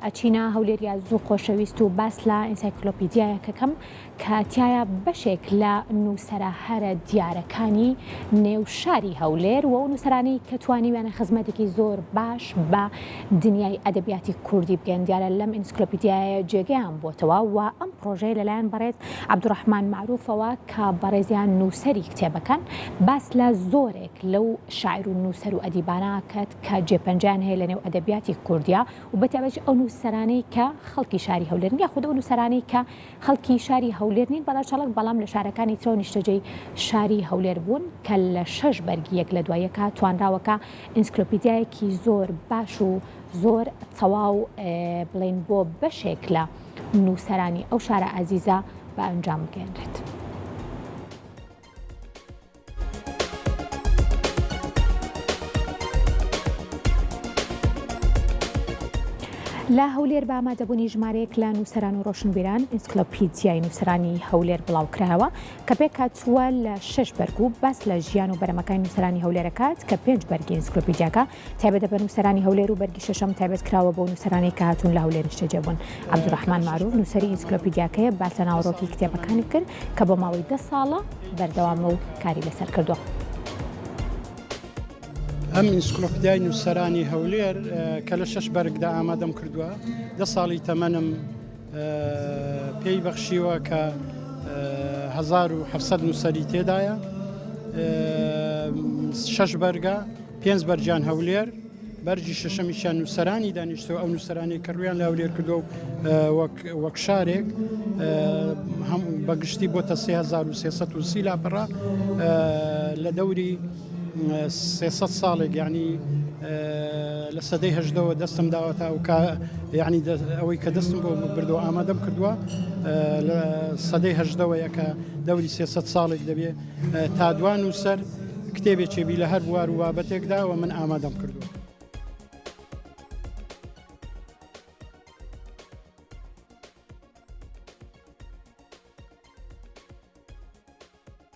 ئەچینە هەولێر یا زوو خۆشەویست و باس لە ئینسایکلۆپیدیایەک ئەکەم کە تیایا بەشێک لە نووسەرە هەرە دیارەکانی نێو شاری هەولێر و ئەو نووسەرانەی کە توانیویانە خزمەتێکی زۆر باش بە دنیای ئەدەبیاتی کوردی بکەن دیارە لەم ئینسکلۆپیدیایە جێگەیان بۆتەوە و ئەم پڕۆژەیە لەلایەن بەڕێز عەبدولڕەحمان مەعروفەوە کە بەڕێزیان نووسەری کتێبەکەن باس لە زۆرێک لەو شاعیر و نووسەر و ئەدیبانە ئەکات کە جێپەنجەیان هەیە لەنێو ئەدەبیاتی کوردیا و بەتایبەتیش ئەو نووسەرانەی کە خەڵکی شاری هەولێرن یاخود ئەو نووسەرانەی کە خەڵکی شاری هەولێر نین بەڕەچەڵەک بەڵام لە شارەکانی ترەوە نیشتەجێی شاری هەولێر بوون کە لە شەش بەرگی یەک لە دوای یەکا توانراوە کە ئینسکلۆپیدیایەکی زۆر باش و زۆر تەواو بڵێین بۆ بەشێک لە نووسەرانی ئەو شارە ئازیزە بە ئەنجام بگەیەنرێت. لە هەولێر بە ئامادەبوونی ژمارەیەک لە نووسەران و ڕۆشنبیران ئینسکلۆپیدیای نووسەرانی هەولێر بڵاوکرایەوە کە پێکهاتووە لە شەش بەرگ و باس لە ژیان و بەرەمەکانی نووسەرانی هەولێرەکات کە پێنج بەرگی ئینسکلۆپیدیاکە تایبەتە بە نووسەرانی هەولێر و بەرگی شەشەم تایبەت کراوە بەو نووسەرانەی کە هاتوون لە هەولێر نیشتەجێ بوون. عەبدولڕەحمان مەعروف نووسەری ئینسکلۆپیدیاکەیە باس لە ناوەڕۆکی کتێبەکانی کرد کە بۆ ماوەی دە ساڵە بەردەوامە و کاری لەسەر کردووە. ئەم ئینسکلۆپیدیای نووسەرانی هەولێر کە لە شەش بەرگدا ئامادەم کردووە، دە ساڵی تەمەنم پێی بەخشیوە کە 1700 نووسەری تێدایە، شەش بەرگە، پێنج بەرگیان هەولێر، بەرگی شەشەمیشیان نووسەرانی دانیشتوو، ئەو نووسەرانەی کە ڕوویان لە هەولێر کردووە و وەک وەک شارێک هەم بە گشتی بۆتە 3330 لاپەڕە لە دەوری 300 ساڵێک یعنی لە سەدەی هەژدەوە دەستم داوەتە ئەو کە یعنی ئەوەی کە دەستم بۆ بردەوە ئامادەم کردووە لە سەدەی هەژدەوەیە کە دەوری 300 ساڵێک دەبێ تا دوا نووسەر کتێبێکی بی لە هەر بوار و بابەتێکدا و من ئامادەم کردووە.